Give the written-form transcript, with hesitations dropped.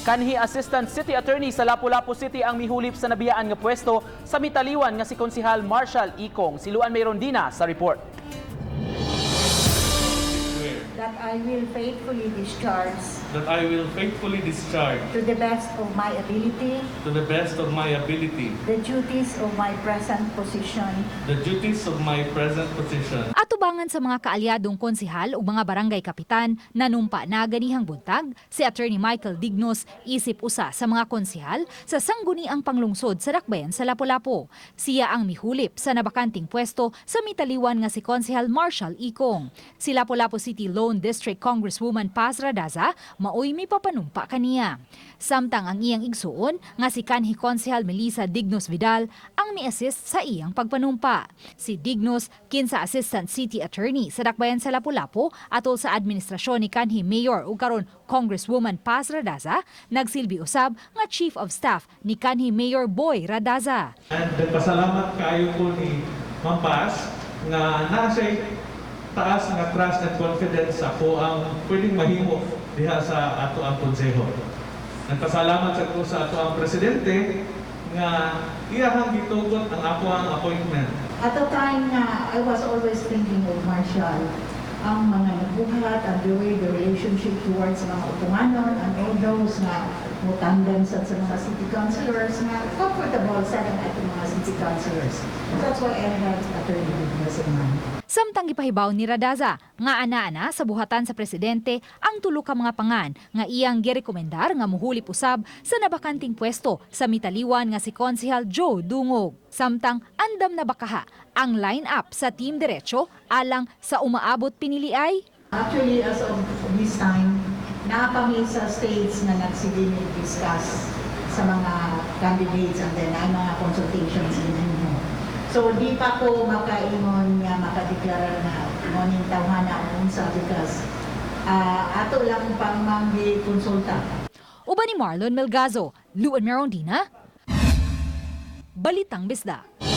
Kanhi Assistant City Attorney sa Lapu-Lapu City ang mihulip sa nabiyaan nga pwesto sa mitaliwan nga si Konsihal Marshall Ikong. Si Luan Mayrondina sa report. That I will faithfully discharge That I will faithfully discharge to the best of my ability to the best of my ability the duties of my present position the duties of my present position. Atubangan sa mga kaalyadong konsihal ug mga barangay kapitan, nanumpa na ganihang buntag si Attorney Michael Dignos isip usa sa mga konsihal sa Sangguniang Panglungsod sa Dakbayan sa Lapu-Lapu. Siya ang mihulip sa nabakanting pwesto sa mitaliwan nga si Konsihal Marshall Ikong. Si Lapu-Lapu City Lone District Congresswoman Paz Radaza maoy mipapanumpa kaniya. Samtang ang iyang igsuon nga si kanhi Konsehal Melissa Dignos Vidal ang mi-assist sa iyang pagpanumpa. Si Dignos, kinsa Assistant City Attorney sa Dakbayan sa Lapu-Lapu atol sa administrasyon ni kanhi Mayor ug karon Congresswoman Paz Radaza, nagsilbi usab nga Chief of Staff ni kanhi Mayor Boy Radaza. And nagpasalamat kaayo ko ni Ma'am Paz nga naa siya'y taas nga trust and confidence sa ako ang pwedeng mahimo diha sa ato ang konseho. Nagpasalamat sa ko sa ato ang presidente nga iyahang gitugot ang ako ang appointment. At the time nga I was always thinking of Marshall, ang mga nabuhat and the way the relationship towards mga utunganon and all those nga mo-tandem sa mga city councilors nga comfortable sa ang atong mga city councilors. That's why I have Attorney Dignos in mind. Samtang gipahibaw ni Radaza nga ana-ana sa buhatan sa presidente ang tulo ka mga pangan nga iyang girekomendar nga muhulip usab sa nabakanting pwesto sa mitaliwan nga si Konsehal Joe Dungog. Samtang andam na bakaha ang line-up sa Team Derecho alang sa umaabot piniliay? Actually, as of this time, naa pa mi sa stage na nagsige discuss sa mga candidates and then ay mga consultations ninyo. So, di pa ko makaingon nga makadeklara na mao ning tawhana unsa because ato lang pang manggi konsulta. Uban ni Marlon Melgazo, Luan Merondina, Balitang Bisdak.